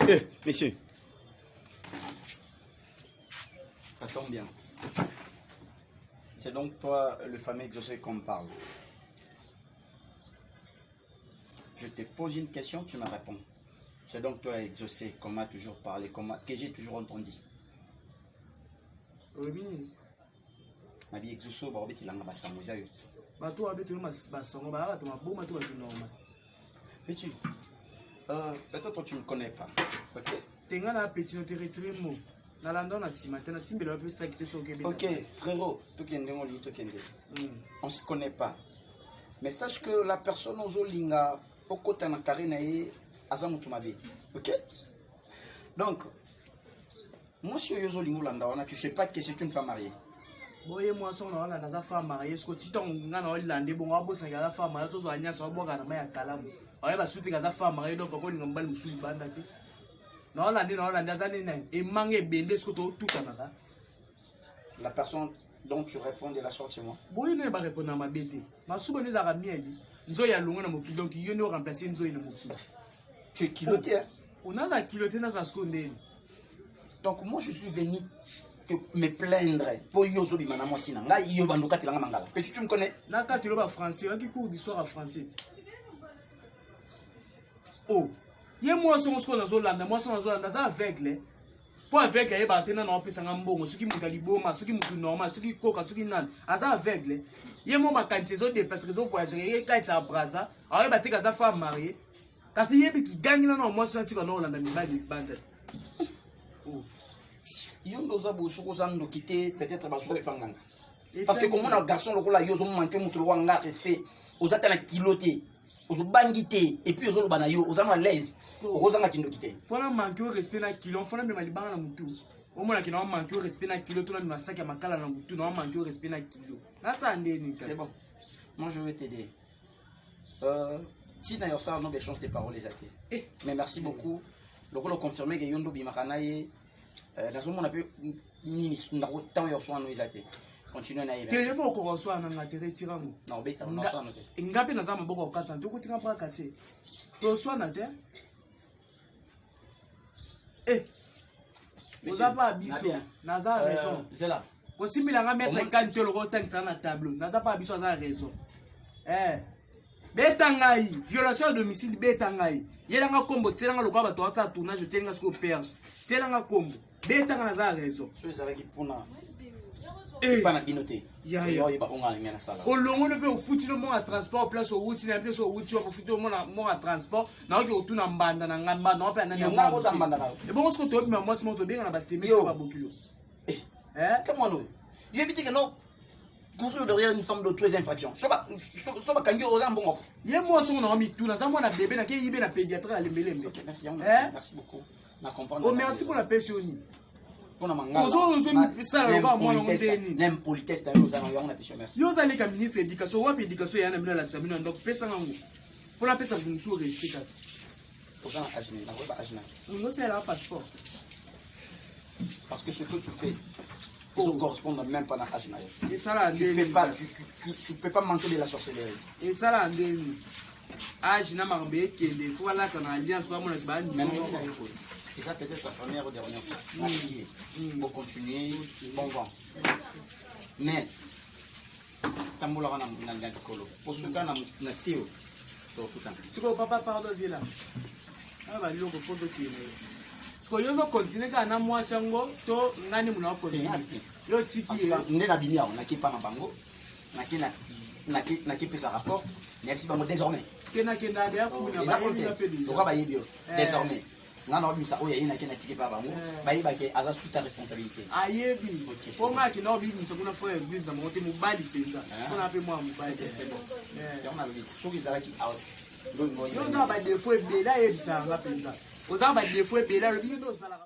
Eh, monsieur. Ça tombe bien. C'est donc toi le fameux exaucé qu'on me parle. Je te pose une question, tu me réponds. C'est donc toi exaucé qu'on m'a toujours parlé, qu'on m'a- que j'ai toujours entendu. Olobi nini? Nabi exaucé, baobetelanga basango eza yo ti. Bato oyo babeteli basongo baza bato maboma to bato normal? Petit, peut-être tu ne me connais pas. Ok. Te, ngai na petit no te, retire mo nalanda na nsima te, nasimbela mpe saki te soki obeta. Ok, frérot, tokende ngoli, tokende. On se connaît pas. Mais sache que la personne ozolinga okota na carré na ye aza motu mabe. Ok? Donc, mwasi oyo ozolinga olanda wana, tu sais pas que c'est une femme mariée. Boye mwasi oyo na olanda aza femme mariée. Siko ti ntango ngai na olanda ebongo abosanaki aza femme mariée, tozwa nyonso abwaka na mai ya kalamu, ayeba su teke aza femme mariée. Donc akolinga mobali mosusu libanda te. Na olande, na olande aza nini nani emanga ebende siko totutanaka. La personne dont tu réponds de la sorte, c'est moi. Boye no barépondre na mabe te, masuba no ezalaka mieli nzoi ya longo na mokili, donc yo nde oremplace nzoi na mokili. Tu es culotté, hein? Onaza kilo te, naza siko ndeni. Donc moi je suis venu te me plaindre po yo ozobima na mwasi na ngai, yo bando okatelanga mangala. Petit, tu me connais? Na kati loba français, oyaki cours du soir ya français ti o ye mwasi ongo. Sikoyo nazolanda mwasi ongo, nazolanda aza aveugle, mpo aveugle ayebaka te nani aopesanga mbongo, soki moto aliboma, soki motu normal, soki koka, soki nani. Aza aveugle ye mo, makanisi ezodeplace, ezovoyage, ye kaisa ya Braza, ayeba te aza femme mariée. Kasi yebi kigangi nano mwasi na tika na olanda mibali libanda. Oh. Yo nde oza boye, soki oza ndoki te, peut-être bazoka epa nganga, parce que komona garçon lokola yo ozomanke moto lokola nga respect, oza ta na kilo te, ozobangi te, et puis ozoloba na yo oza no à l'aise, okozanga kindoki te. Mpona manke o respect na kilo, mfona mema libanga na motu, omonaki na omanke o respect na kilo, to na mema saki ya makala na motu, na omanke o respect na kilo, nasala ndeni? C'est bon, moi je vais t'aider. Ntina ya osala no échange de parole eza te. Eh. Mais merci beaucoup lokola oconfirme ke yo nde obimaka na ye. Nazomona mpe nini ndako ntango ya oswana no eza te, continue na ye. Te, ye moko okoswana nga te, retire yango. Na obeta naswana te. Nga mpe naza maboko okata te, okotinga mpaka kase toswana te. Eh, oza pa biso, naza raison. Zela. Kosimbela nga maître kani te, loko otangisaka na tableau, naza pa biso, aza raison. Eh, beta ngai violation ya domicile, beta ngai, yelanga kombo, tielanga lokola bato asala tournage, otielinga sikoyo perge, tielanga kombo, betanga, naza raison. So ezalaki mpona Eh. epa na bino te. Ya, ya. Oyeba onga na ngai nasala. Olongoli mpe ofuti no monga transport, place owuti na mpe so owuti wapi, ofuti omona monga transport, naoki kotuna mbanda na ngai, mbanda mpe anani. Yo, nga nakoza mbanda na yo. Ebongo siko toyobima mwasi moko, tobenga na baseme. Yo. Babokilo. Eh. Eh? Ka mwana oyo yebi te ke no courir derrière une femme d'autrui eza infraction. So bakangi oza mbongo. Ye mwasi ngo nanga mituna, aza mwana bebe, nake yibe na pédiatre ya lembelembe. Ok, merci yango. Eh? Merci beaucoup, na comprendre. O merci mpona pesi yo nini? Mpona mangala. Ozosala lokola mwana ngo ndeni. Na impolitesse na yo oza na yango, na pesi yo merci. Yo ozaleka ministre éducation, wapi éducation eya na bino? Alakisa bino na ndako, pesanga ngo mpona apesa moto mosusu respect kasi. Oza na âge nini? Nakoyeba âge na yo? Osalelaka passeport. Parce que ce que tu fais ne correspond même pas na âge na yo. Esala Tu peux ndeni? pas, tu peux pas manquer de la sorcellerie. Esala ndeni? Âge na makambo ekende, fo balata na alliance, bamonaki Maintenant, bani. et ça peut-être la première ou dernière fois. Merci. Pour continuer, bon vent. Mais, tambolaka na likolo posuka na sio tokutana. Sikoyo papa, pardon, zela aya baliloko mpo tokende. Sikoyo yo ozokontinue kaka na mwasi yango to ngani mona okontinue? Yo otiki ye? Nde nabimi awa, nake pa na bango, nake pesa rapport, nayebisi bango désormais. Ke nakendaka deya kuna, bayebi nga mpe déjà. Loka bayebi yo. Eh. Désormais nga na obimisa oyo aye, nake natiki pa bango. Eh. Bayebake aza sous ta responsabilité. Ayebi. Ok, mpo nga akenda obimisa kuna frère église na bango te, mobali mpenza. Ah. Mpona mpe mwana mobali. Ok, c'est bon. Eh. Yango nalobi soki ezalaki awa. Yo oza na badefo ebele, ayebisaka nga mpenza oza na badefo ebele, alobi yo nde ozalaka.